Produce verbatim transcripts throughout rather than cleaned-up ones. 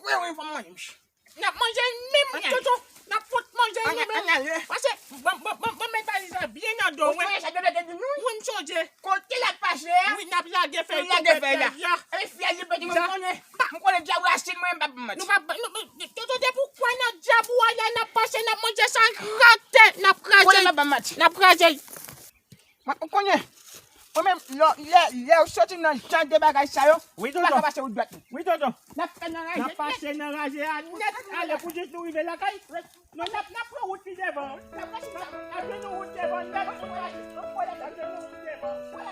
Wi, wi, fò m manje, monchè. N ap manje l menm, tonton. N ap fout manje l nou menm. Pase, ban, ban, ban, ban m met valiz la byen nan do w, wi. Wi, m sonje. Kote l ap pase a? Wi, n ap lage fèy tou, lage fèy la. Epi fyèl li pete, mwen konnen. M konnen dyab rasin mwen, m p ap manti. Nou p ap, nou, nou, tonton, depi w kwè nan dyab ou a la, n ap pase, n ap manje sa graten, n ap kraze. Konnen m p ap manti. N ap kraze. Mwen, ou konnen, mwen menm, lè, lè, lè w soti nan jan de bagay sa yo, wi, tonton, ou pa ka pase wout dwat mwen. Wi, tonton. N ap fè nan raje nèt. N ap pase nan raje a nèt, ale pou jis nou rive lakay. Non, n ap, n ap pran wout pi devan, wi. N ap, n ap jwenn yon wout devan nèt. N ap jwenn yon wout devan. Wi.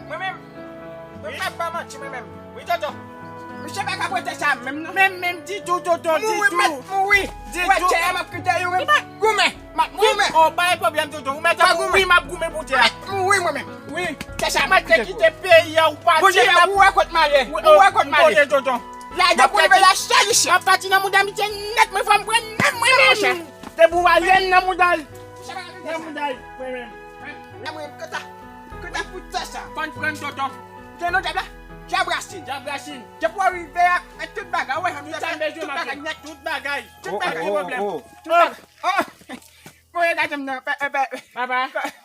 Mwen menm, mwen pa ba manti mwen menm. Wi, tonton. Misye pa ka prete sa menm, non. Menm, menm ditou, tonton, ditou. Mouri, mèt mouri. Ditou. Wè, tè a m ap kite yo, menm. Goumen, m ap goumen. O, pa gen pwoblèm, tonton. Ou mèt ap mouri, m ap goumen pou tè a. Mouri, mwen menm. Wi. Tè sa m ap kite peyi a, ou pati. Ou wè kot m ale. Ou wè kot m ale, tonton. Lage pou rive la, chèliche. M ap pati nan mouda misye nèt, mwen fò m pran menm mwen menm. Depi w ale nan mouda l. Nan mouda l, mwen menm. Nan mwen, kanta, kanta pou tè sa. Fò n pran tonton. Tè non, dyab la? Dyab rasin. Dyab rasin. Depi w rive a, tout bagay, wè, tout bagay nèt. Tout bagay. Tout bagay. Tout bagay. Papa.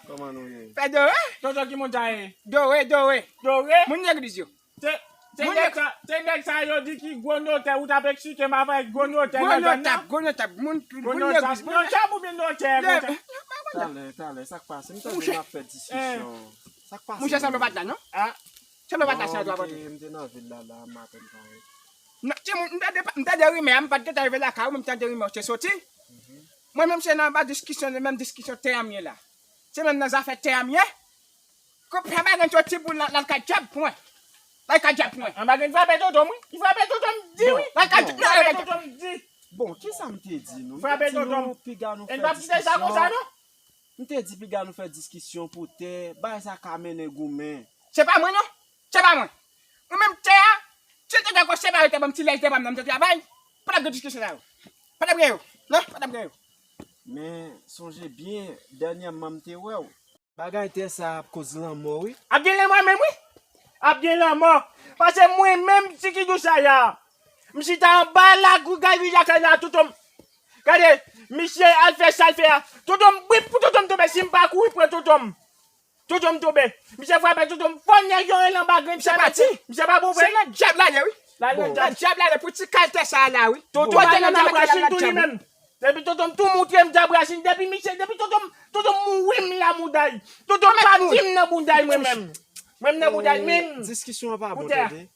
Kòman nou ye? Pè Dore? Tonton ki moun sa ye? Dore, Dore. Dore? Moun legliz yo. Se, se nèg sa, se nèg sa yo di ki gwo notè, ou t ap eksplike m avè gwo notè nan zòn nan. Gwo notab, gwo notab, moun, moun legliz. Notè oubyen notè, notè? Talè, talè, sa k pase? M tande n ap fè diskisyon. Sa k pase? Monchè, sa nou pa t la, non? Sa nou pa t la, se an dwa pote. M te nan vil la, la, m apèn parèt. Non, timoun, m tande, m tande rimè a, m pa t gentan rive lakay ou, men m tande rimè ou te soti. Mwen menm, se nan anba diskisyon, menm diskisyon tè a m ye la. Se menm nan zafè tè a m ye. Kòb sa pa gen ti boul la, l al kay dyab pou mwen. L al kay dyab pou mwen. Anba grenn frape tonton m, wi. Li frape tonton m di, wi. L al kay dyab, frape tonton m di. Bon, kisa m te di nou? M te di nou, piga nou fè diskisyon. M te di piga nou fè diskisyon pou tè, bagay sa ka mennen goumen. Se pa mwen, non. Se pa mwen. Mwen menm tè a, si l te dakò separe tè ban m, ti lè tè pa m nan, m te travay, pa t ap gen diskisyon sa yo. Pa t ap gen yo. Non, pa t ap gen yo. Men, sonje byen, dènyèman m te wè w. Bagay tè sa ap koz lanmò, wi. Ap gen lanmò menm, wi. Ap gen lanmò. Pase mwen menm, Tiki Douchaya, m chita anba lagou gari lakay la, tonton m. Gade, misye al fè sa l fè a. Tonton m, bwip pou tonton m tonbe, si m pa kouri pran tonton m. Tonton m tonbe. Misye frape tonton m fò, nèg yo rele anba grenn. Misye pati. Misye pa bon vre. Se nan dyab l ale, wi. L al nan dyab. Nan dyab l ale pou ti kal tè sa a la, wi. Tonton m al nan dyab rasin tou li menm. Depi tonton m tou moutre m dyab rasin, depi misye, depi tonton m, tonton m mouri m la mouda l. Tonton m pati m nan mouda l mwen menm. Mwen m nan mouda l menm. Diskisyon an pa bon, tande.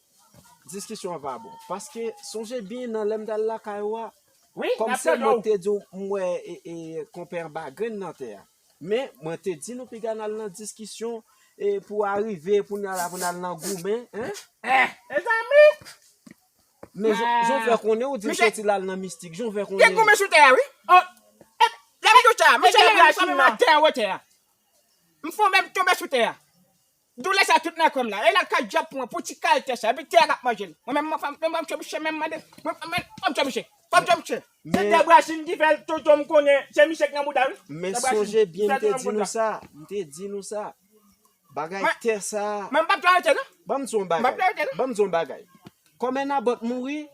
Diskisyon an pa bon. Paske sonje byen nan lè m t al lakay ou a, kòm se mwen k te di w m wè, e, e, konpè anba grenn nan tè a. Men, mwen te di nou piga n al nan diskisyon, e, pou arive, pou n al, pou n al nan goumen, en? Eh, mezanmi! Men jan, jan w fè konnen, ou di m soti l al nan mistik, jan w fè konnen. Gen goumen sou tè a, wi. Oh, eh, lè m sou tè a, misye menm frape m atè anwo tè a. M fò menm tonbe sou tè a. Doulè sa tout nan kò m la. E l al kay dyab pou mwen, pou ti kal tè sa. Epi tè a k ap manje l. Mwen menm, mwen fò m, mwen fò m tchwe misye, menm mande. Mwen, mwen, fò m tchwe misye. Fò m tchwe misye. Se tè brasin ki fè tonton m konnen se misye k nan mouda l, wi. Men sonje byen, m te di nou sa. M te di nou sa. Bagay tè sa. Mwen m p ap tou arete, non. Ban m di w yon bagay. M p ap tou arete, non. Ban m di w yon bagay. Kòmè Nabòt mouri,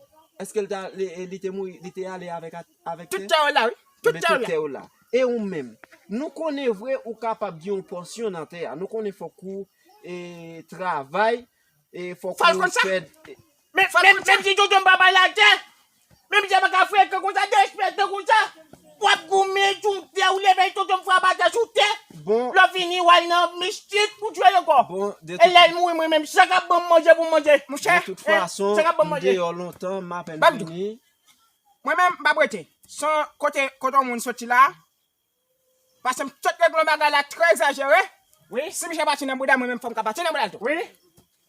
èske l ta, li, li te mouri, li te ale avèk, avèk tè? Tout tè yo la, wi. Tout tè yo la. E ou menm, nou konnen vre ou kapab gen yon pòsyon nan tè a. Nou konnen fòk ou, e, travay, e fòk ou fè. Men, men, menm si tonton m pa bay atè, men misye pa ka frekan konsa, derespektan konsa. W ap goumen sou tè, ou leve tonton m frape atè sou tè. Bon. Lè w fini, w al nan mistik pou tchwe l ankò. Bon, de tout. E lè l mouri, mwen menm, sa k ap ban m manje pou m manje? Monchè, de tout fason, m deyò lontan, m apèn vini. Mwen menm, m p ap rete. San kote, kote yon moun soti la, pase m sot regle yon bagay la trè egzajere. Wi. Si misye pati nan bouda, mwen menm fò m ka pati nan bouda l tou. Wi.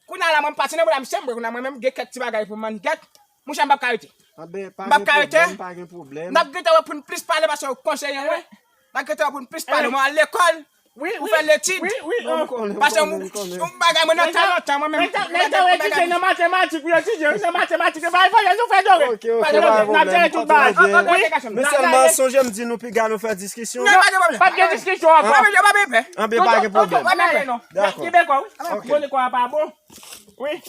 Kounye a la, mwen m pati nan bouda misye, mwen kounye a mwen menm gen kèk ti bagay pou m mannyèt. Monchè, m p ap ka rete. Anben, pa M p ap gen ka rete. Pwoblèm, pa gen pwoblèm. N ap gentan wè pou n plis pale paske w konseye mwen. N ap gentan wè pou n plis pale. Mwen al lekòl, wi, ou fè letid. Wi, wi. Paske m, m bagay mwen nan tan lontan, mwen menm. Nèg ta, nèg ta etidye nan matematik, wi, etidye nan matematik, e pa evanjeliz ou fè dore. Ok, ok, pa gen pwoblèm. N ap jere tout bagay. Wi. Men sèlman sonje m di nou piga nou fè diskisyon. Non, pa gen pwoblèm. P ap gen diskisyon ankò. Anben, pa gen pwoblèm. Dakò. Kenbe kò, wi. Ok. Kenbe kò a pa bon. Wi.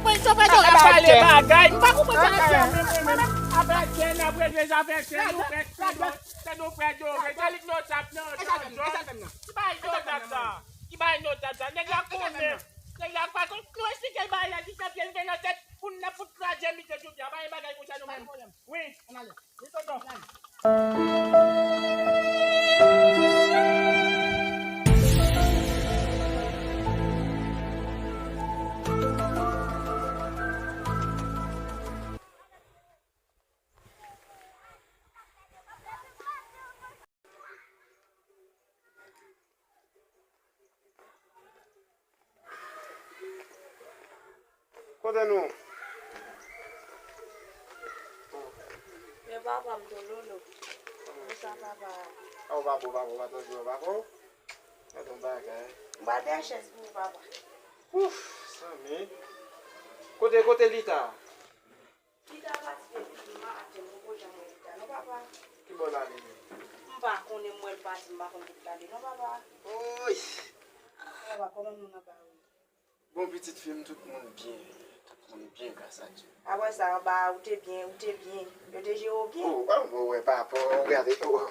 Mwen, sa fè dore pale bagay. M pa konprann sa k ap fè menm, menm, menm. Apre kè n ap regle zafè kè nou fè, kè nou, kè nou fè dore. Se lik nou t ap nan, nan, nan. Ki bay nou t ap sa? Ki bay nou t ap sa? Nèg la konnen. Nèg la pa konn. Nou esplike l bagay la, ki sa pye l gen nan tèt. Pou n ap fout kraze misye jodi a. Pa gen bagay konsa nou menm. Wi. Kote nou? Men papa m tou lolo. Konsa papa. A, ou pa bon, papa, ou pa tankou, ou pa bon. Gade yon bagay. M ba de chèz pou ou, papa. Ouf, zanmi. Kote, kote Lita? Lita pati depi maten, m poko janm wè Lita non, papa. Ki bò l ale? M pa konnen, m wè l pati, m pa konn kote l ale non, papa. Oy! Papa, kòman moun anba yo ye? Bon, pitit fi m, tout moun byen. Tout moun byen, gras a Dye. Apre sa, anba a, ou te byen, ou te byen. Yo te jere w byen? O, a, mwen wè papa w, gade, o.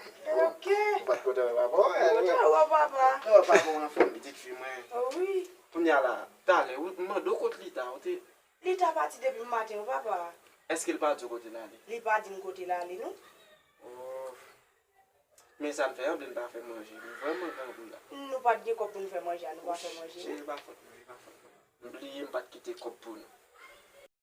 Ok. Ou pa t kontan wè papa w, wè. Mwen kontan wè w, papa. Mwen wè papa w anfòm, pitit fi mwen. O, wi. Kounye a la, talè, wi, m mande w kot Lita, ou te Lita pati depi maten, wi, papa. Èske l pa di w kote l ale? Li pa di m kote l ale, non. O. Men sa n fè an, vle n pa fè manje. M vrèman grangou la. Nou pa t gen kòb pou n fè manje a, nou pa fè manje. Cheri, pa fòt mwen, pa fòt mwen. M bliye m pa t kite kòb pou nou.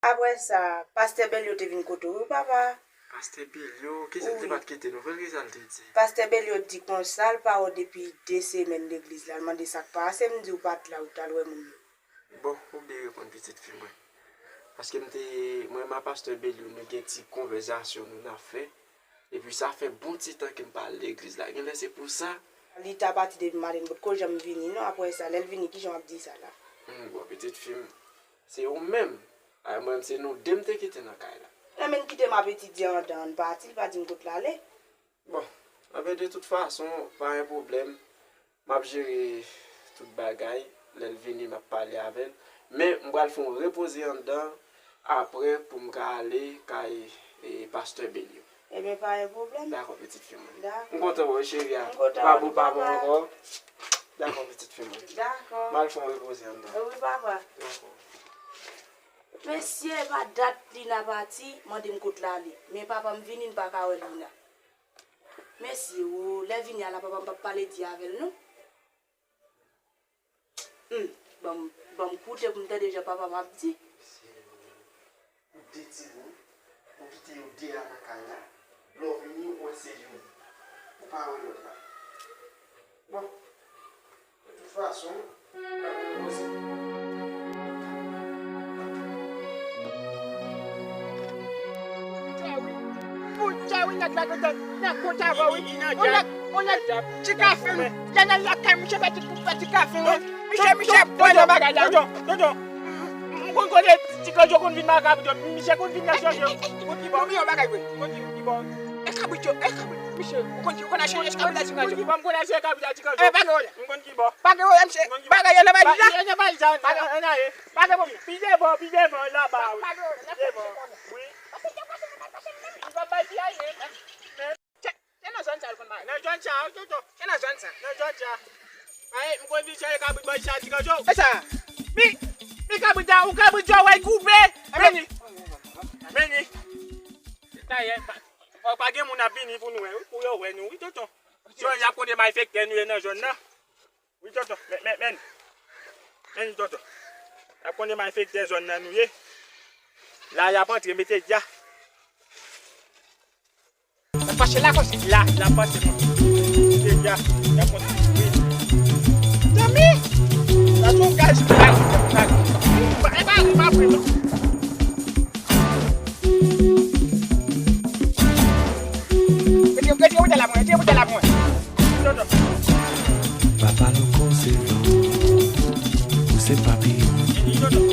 Apre sa, pastè Bèlyo te vin kote w, wi, papa. Pastè Bèlyo, kisa l te pa t kite nou? Vre, kisa l te di? Pastè Bèlyo di konsa, l pa wè w depi de semèn legliz la. L mande sa k pase, m di w pa t la, ou t al wè moun yo. Bon, ou byen reponn pitit fi mwen. Paske m te, mwen menm a pastè Bèlyo, nou gen ti konvèsasyon nou n ap fè. Epi sa fè bon ti tan ke m pa al legliz la. Genlè se pou sa. Lita pati depi maten, m potko janm vini non. Apre sa, lè l vini, kijan w ap di sa la? Hmm, bon, pitit fi m, se ou menm. A, mwen menm, se nou de m te kite nan kay la. Nan men kite m ap etidye anndan an, l pati, l pa di m kot l ale. Bon, anben, de tout fason, pa gen pwoblèm. M ap jere tout bagay. Lè l vini, m ap pale avè l. Men, m pral fè yon repoze anndan apre pou m ka ale kay, e, pastè Bèlyo. Ebyen, pa gen pwoblèm. Dakò, pitit fi mwen. Dakò. M kontan wè w, cheri a. M kontan wè w tou, papa. Ou pa bon, pa bon ankò. Dakò, pitit fi mwen. Dakò. M al fè yon repoze anndan. Wi, papa. Dakò. Mesye, pa dat Lina pati, mande m kot l ale. Men papa m vini, m pa ka wè Lina. Mesye, o, lè vini a la, papa m p ap pale di avè l, non. Hmm, ban m, ban m koute pou m tande jan papa m ap di. Se ou de timoun, ou kite yo de a nan kay la. Lè w vini, ou wè se youn. Ou pa wè lòt la. Bon. De tout fason, n ap repoze. Kote a wi. Kote a wi, nèg la gentan nan kont avè w wi. On nèg, on nèg ti kafe wi. Lè nan lakay misye fè ti, fè ti kafe wi. Misye, misye bwè nan bagay la wi. Tonton, tonton. M konn kote ti kanjo konn vin nan kabrit yo. Misye konn vin nan chanje. Ou konn ki bò? M konn yon bagay vre. M konn ki, ki bò? E kabrit yo, e kabrit. Misye, ou konn ki, ou konn al chanje kabrit la ti kanjo. M konn ki bò, m konn al chanje kabrit la ti kanjo. E, pa gen wòl. M konn ki bò. Pa gen wòl, misye. Bagay yo nan valiz la. Yo nan valiz la. Pa gen, ann ale. Pa gen pwoblèm. Pi devan, pi devan, laba wi. Pi devan. Wi. Li pa bay pi ayen. Se, se nan zòn sa yo konn bay. Nan zòn sa, tonton. Se nan zòn sa. Nan zòn sa. Ay, m konn di se kabrit bò sa ti kanjo. E sa. Mi, mi kabrit la, ou kabrit yo wè koupe. Meni. Meni. Dayè, pa, pa, pa gen moun ap vini pou nou wè, wi, pou yo wè nou, wi, tonton. Zòn y ap konn malfektè nou ye nan zòn nan. Wi, tonton, men, men, men. Men, tonton. Y ap konn malfektè zòn nan nou ye. La, y ap antre mete dja. Pase la konsa. La, la pase, non. Deja, la konsa. Zanmi! La tou gaz. Ay, ay. E pa, e pa vre, non. Retire, retire bouda la mwen, retire bouda la mwen. Non, non. Papa Loko se van, ou se papiyon. Non, non.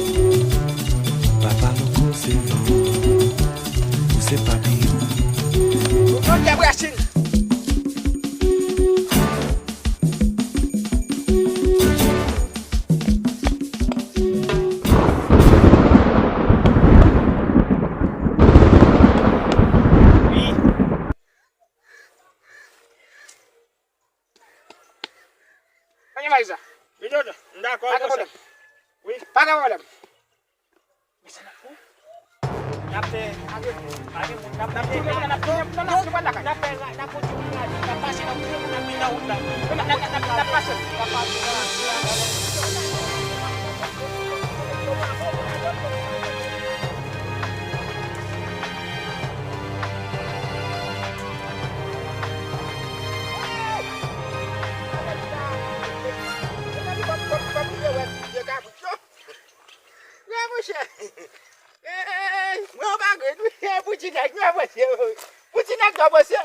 Papa Loko se van, ou se papiyon. Non, non, Brasil. Wi. Wi, Jojo, m dakò. Pa gen pwoblèm. Wi. Pa gen pwoblèm. N ap fè, pa gen moun, n ap, n ap, n ap, n ap, n ap, n ap pase nan wout la. N ap, n ap, n ap, n ap pase. Wi, monchè. Ey, mwen yon bagay, wi, pou ti nèg, wi, pou ti nèg dò bwose.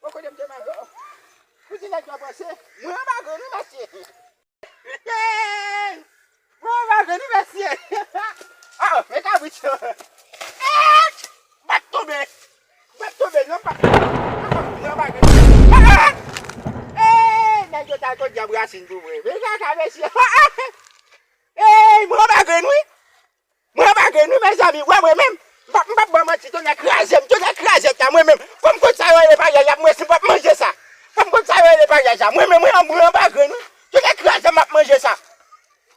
Mwen konnen m te mal, oh. Pou ti nèg dò bwose. Mwen yon bagay, wi, mesye. Ey, mwen yon bagay, wi, mesye. Oh, men kabrit yo. Ey, m pa t tonbe. M pa t tonbe, non, pa, mwen yon bagay. Ah! Ey, nèg yo t al kot dyab rasin tou vre. Men kaka, mesye. Ey, mwen yon bagay, wi. Mwen pa gen nou, mezanmi. Wè, mwen menm, m p ap, m p ap ba w manti, tonnè kraze m, tonnè kraze ta, mwen menm. Fò m konn sa yo rele paryaj la pou mwen, si m p ap manje sa. Fò m konn sa yo rele paryaj la. Mwen menm, mwen, mwen pa gen nou. Tonnè kraze m, m ap manje sa.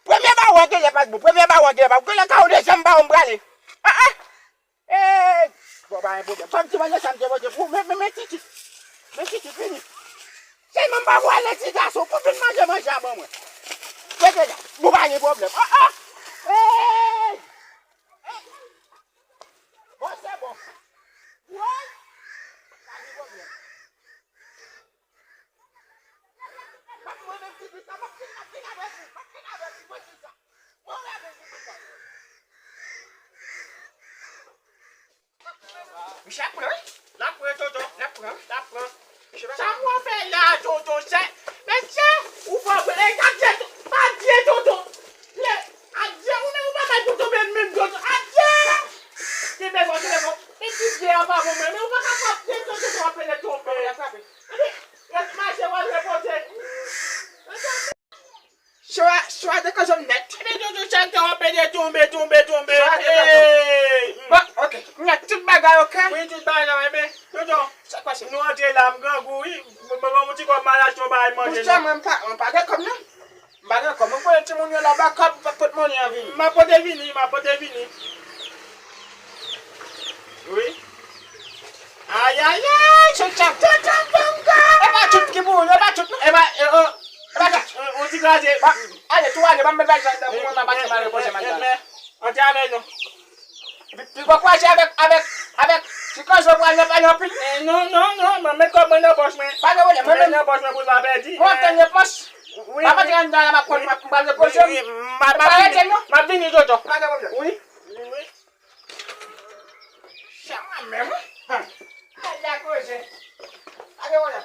Premye bawon genlè pa t bon, premye bawon genlè pa t bon. Genlè ka yon dezyèm bawon m prale. Ah, ah. Ey! Bon, pa gen pwoblèm. Fò m ti manje sa m te pote pou ou. Men, men, men, titit. Men, titit, vini. Sèlman m pa pwale ti gason. Pou vin manje, manje a ban mwen. Mete la. Bon, pa gen pwoblèm. Ah, ah! Ey! Bon, se bon. Woy! Pa gen pwoblèm. M ap mande ti pita, m ap fin, m ap fin avèk ou, m ap fin avèk ou, mwen di sa. Mwen avèk ou, pita. Misye ap pran, wi. L ap pran, tonton. L ap pran, l ap pran. Misye pa... Sa mwen fè la, tonton, se, mesye, ou fò vre. E, adye, adye, tonton. Le, adye, ou menm ou pa bay pou tonbe menm, tonton. Adye! Kenbe fò, kenbe fò. E ti pye a pa bon, men, men ou pa ka frape, tonton, tonton, ap pede tonbe. Ret mache, w al repoze. Swa, swa de koze m nèt. Ebyen, tonton, chak tan w ap pede tonbe, tonbe, tonbe. Swa de koze. Ey! Bon, ok. Kounye a tout bagay ok? Wi, tout bagay, ebyen, tonton, sa k pase? Nou antre la, m grangou, wi. Mwen, mwen, mwen, yon ti kòb m al achte yon bagay manje. Monchè, mwen, m pa, mwen pa gen kòb, non. M pa gen kòb. Mwen konnen timoun yo la ba kòb, pa pot money an vini. M ap pote vini, m ap pote vini. Wi. Ayayay, se tchap. Tchap, tchap, tchap. E pa tout ki pou ou, e pa tout, non. E pa, e, e, e pa tout. On, on ti kraze. Ba, ale, tou ale, ban m met valiz la anndan pou mwen, m ap pati, m al repoze m anndan. Men, antre avè nou. Pi, pi bon kouraje avèk, avèk, avèk ti koze w pral nan pale anpil. Eh, non, non, non, mwen met kòb mwen nan pòch mwen. Pa gen pwoblèm, mwen menm. Nan pòch mwen pou l pa pèdi. Mwen ap tann repons. Wi, m ap antre anndan la, m ap konn, m ap, m pral repoze m. Wi, wi, m ap, m ap vini, m ap vini, tonton. Pa gen pwoblèm. Wi. Wi, wi. Se mwen menm, wi. Al la koze. Pa gen pwoblèm.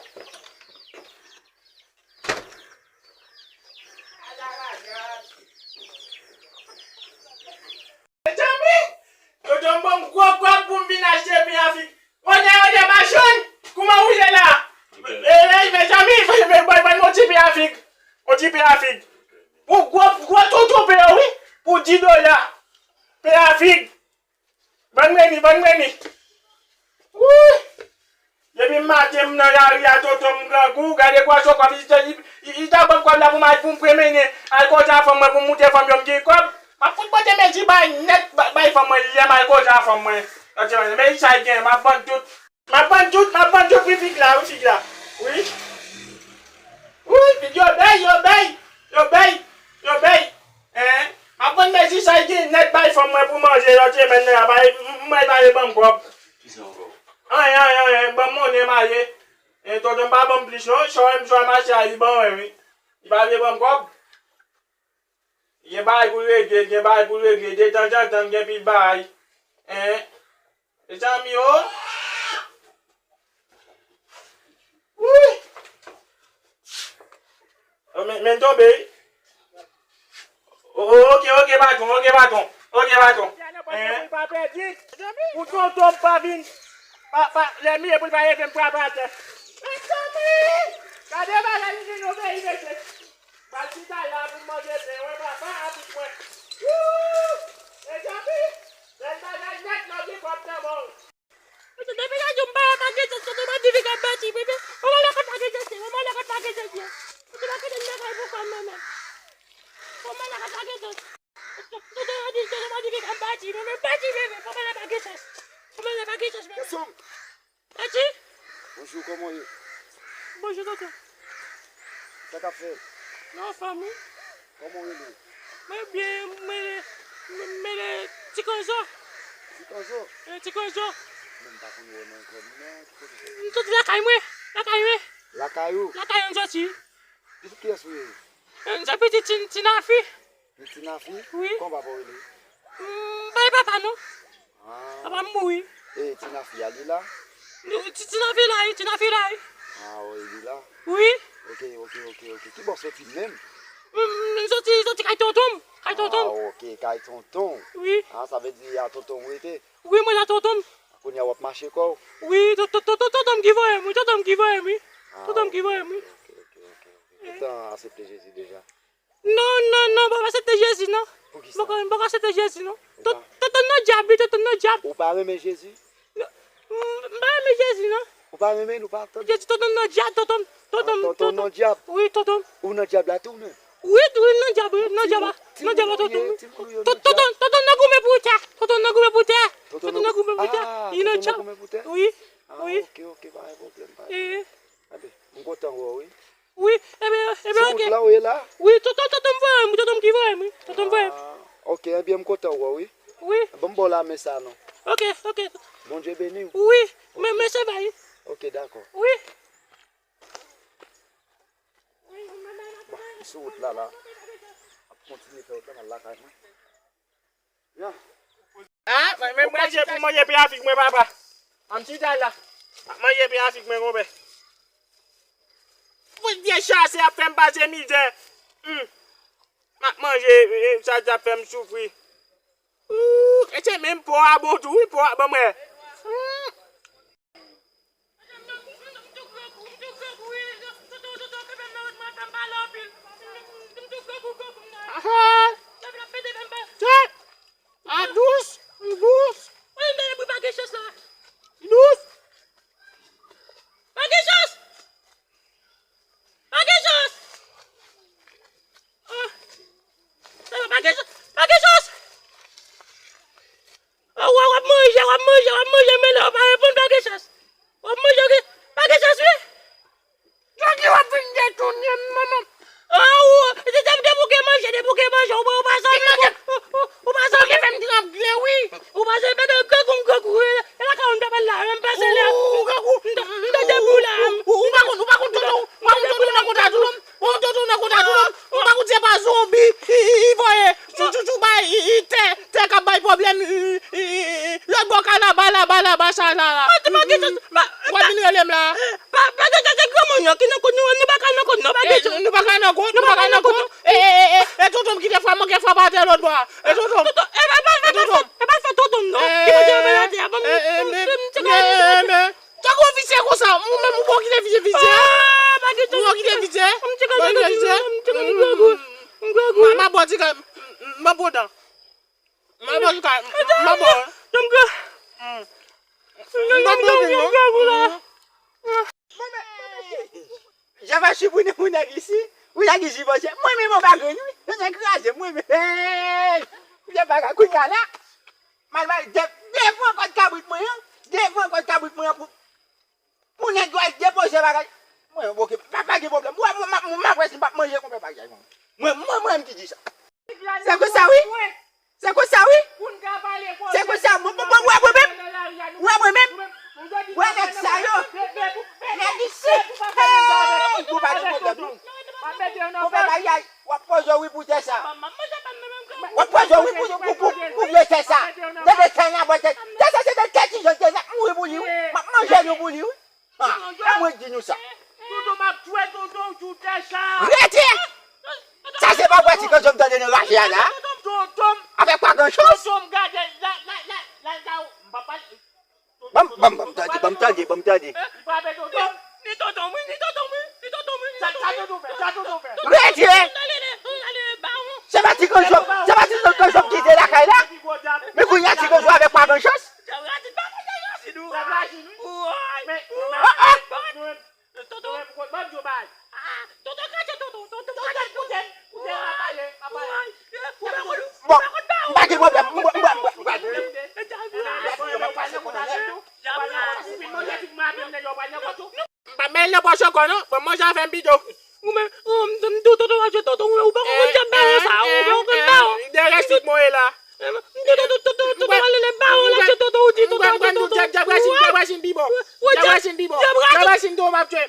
Mezanmi, yo te ban m gwo kòb pou m vin achte pen a fig. Wodè, wodè, machann, kouman ou ye la? E, e, mezanmi, ban m yon ti pen a fig. Yon ti pen a fig. Pou gwo, gwo toutou pen yo, wi. Pou dis dola. Pen a fig. Vann mwen li, vann mwen li. Wouy! Depi maten m nan lari a, tonton, m grangou, gade pwason kòb, li, li, li ta ban m kòb la pou m al, pou m premennen, al koze a fanm mwen, pou m moute fanm yo, m gen kòb. M ap fout pote mezi bay nèt, bay, bay fanm mwen, lè m al koze a fanm mwen. Tande, men sa l gen, m ap vann tout. M ap vann tout, m ap vann tout, wi, fig la, wi, fig la. Wi. Wi, fig yo bèy, yo bèy, yo bèy, yo bèy. Hein? M ap vann mezi sa l gen nèt bay fanm mwen pou manje, lòt semèn nan, bay, m, m, bay, bay, ban m kòb. Kisa w fè? Anyen, anyen, anyen, ban m monnen m ale. E, tonton m pa ban m plis non, chan w wè m sot mache a, li ban mwen, wi. Li pa vle ban m kòb. Gen bagay pou l regle, gen bagay pou l regle, detanzantan, gen pil bagay. Hein? Mezanmi, o. Wouy! O, men, men tonbe, wi. O, o, oke, oke, patwon, oke, patwon, oke, patwon. Hein? Pou tonton m pa vin, pa, pa, lè m ye pou l pa leve m frape atè. Mezanmi! Gade bagay li vin nan peyi, mesye. M al chita la pou m manje pen, wè papa avèk mwen. Wouy! Mezanmi! Bèl bagay nèt, lòt li pòp nan men w. Mesye, depi lè jou m pa wè Makenjòs, se Dominiken k ap bati, bebe. Kòman lè kot Makenjòs ye? Kòman lè kot Makenjòs ye? Mesye, Makenjòs nan kay pou kò m, menm. Kòman lè kot Makenjòs? Dominiken k ap bati, bebe, bati, bebe. Kòman lè Makenjòs? Kòman lè Makenjòs, bebe? Gason! Eti? Bonjou, kòman w ye? Bonjou, tonton. Sa k ap fèt? Mwen anfòm, wi. Kòman w rele? Mwen byen, mwen rele, mwen rele Ti Konzo. Ti Konzo? E, Ti Konzo. Mwen pa konn wè w nan kò m, non. Ki kote w soti? M soti lakay mwen, lakay mwen. Lakay ou? Lakay mwen m soti. Pitit kiyès ou ye? E, m se pitit Ti, Ti Nafi. Ti Nafi? Wi. Kòman papa w rele? M pa gen papa, non. Ah. Papa m mouri. E Ti Nafi a, li la? Ti, Ti Nafi la, wi, Ti Nafi la, wi. Ah, wi, li la? Wi. Ok, ok, ok, ok. Ki bò w soti menm? M, m soti, soti kay tonton m. Kay tonton m. Ah, ok, kay tonton w. Wi. Ah, sa vle di a tonton w ou rete? Wi, mwen la tonton m. Kounye a w ap mache kò w? Wi, to-, to-, to-, to-, tonton m ki voye m, wi, tonton m ki voye m, wi. Ah, tonton m ki voye m, wi. Ok, ok, ok, ok. Ou te aksepte Jezi deja? Non, non, non, m pa aksepte Jezi, non. Poukisa? M poko, m poko aksepte Jezi, non. Ou pa... Tonton nan dyab, wi, tonton nan dyab. Ou pa renmen Jezi? Non, m, m pa renmen Jezi, non. Ou pa renmen l, ou pa tande? Jezi, tonton nan dyab, tonton, tonton, ah, tonton nan dyab. Wi, tonton. Ou nan dyab la tou menm? Wi, wi, nan dyab, wi, nan dyab la. Nan dyab la, tonton, wi. Tonton, tonton nan goumen pou tè. Tonton nan goumen pou tè. Tonton nan goumen pou tè. Ah, tonton nan goumen pou tè? Wi, wi. Ah, ok, ok, pa gen pwoblèm, pa gen pwoblèm. Enben, m kontan wè w, wi. Wi, ebyen, ebyen, ok. Sou wout la ou ye la? Wi, tonton, tonton m voye m, wi, tonton m ki voye m, wi. Tonton m voye m. Ah, ok, ebyen, m kontan wè w, wi. Wi. Ban m ba w lamen sa non. Ok, ok. Bondye beni w. Wi, men, men se bay. Ok, dakò. Wi. Bon, m sou wout la, la. M ap kontinye fè wout la, m al lakay mwen. Ah, mwen menm manje pou manje pen afik mwen, papa. An m chita la. M ap manje pen afik mwen, konpè. Pou vye chase ap fè m pase mizè. Hmm. M ap manje, e, sa, sa ap fè m soufri. Ooh, e se menm po a bon tou, wi, po a, ban mwen. Hmm. Aha. Sèt. A dous, dous. Dous. Pa gen chans. Pa gen chans. Ah. Pa gen chans. Pa gen chans. Oh, w ap manje, w ap manje, w ap manje, men lè w pa reponn, pa gen chans. W ap manje, ok? Pa gen chans, wi. Jodi w ap vin detounen m, manman. Oh, de, de, debouke manje, debouke manje, ou, ou pa santi, ou, ou, ou pa santi. Ou fè m tranble, wi. Ou pa santi, men grangou m grangou, e, e lakay ou m ta pral la, men m pase la. Ou grangou. M ta, m ta debout la. Ou, ou pa konn, ou pa konn tonton, ou pa konn tonton nan konta tonton. Ou tonton nan konta tonton. Ou pa konn se pa zonbi, i, i, i voye. Tchou, tchou, tchou, bay, i, i, tè, tè k ap bay pwoblèm, i, i, i, i, lòt bò kanal, ba la, ba la, ba sa la, la. Mwen te manke sa, pa, w ap vin rele m la. Pa, pa, pa, pa, granmoun yo ki nan kont nou, nou pa ka nan kont, nou pa gen chans. Nou pa ka nan kont, nou pa ka nan kont. E, e, e, e, e, tonton m kite fwa, manke fwa pa atè lòt bò a. E, tonton m. Tonton, e, pa, pa, pa, pa, pa, tonton m, non. Ki mete yo atè a, ban m, e, e, m, men, m, m, men, men, men. Tankou w visye konsa, ou menm ou poko kite visye, visye. Ah, pa gen tan. Ou poko kite visye. M ti granmoun, m ti granmoun, m grangou. M grangou. M a bo ti granmoun, m a bo dan. M a bo ti granmoun, m a bo. M grangou. M grangou, m grangou la. Jan pa chipounen pou nèg isi. Wi, nèg isi, bò chè. Mwen menm anba grenn, wi. Nèg kraze, mwen menm. Hey! Jan pa ka kout la. Mal, mal, de-, devan kòt kabrit mwen an, devan kòt kabrit mwen an pou, pou nèg yo al depoze bagay. Mwen, oke, pa, pa gen pwoblèm. Mwen, mwen, mwen, mwen, mwen, si m p ap manje konpè bagay, mwen. Mwen, mwen, mwen, m ki di sa. Se konsa, wi. Se konsa, wi. Se konsa, mwen, mwen, mwen, mwen, mwen menm. Mwen, mwen menm. Ya la, avèk pa gran chans. Ban m, ban m, ban m tande, ban m tande, ban m tande. Ni tonton mwen, ni tonton mwen, ni tonton mwen, ni tonton mwen. Retire! Se pa ti kanjòm, se pa ti kanjòm ki te lakay la. Men kounye a ti kanjòm avèk pa gran chans. Tonton kache, tonton, tonton kache, tonton. Bon, m pa gen pwoblèm. M pa, m pa, m pa, m pa, m pa. M pa met l nan pòch ankò non. Bon, manje avè m pito. Ou menm, ou menm, m di w tonton al jwe tonton, ou pa konn djab bawon sa, ou pa konn bawon. De rès tout mwen la. M di w tonton, tonton, tonton al jwe bawon, l ap jwe tonton, ou di tonton al jwe tonton. Djab rasin, djab rasin pi bon. Djab rasin pi bon. Djab rasin tou m ap jwe.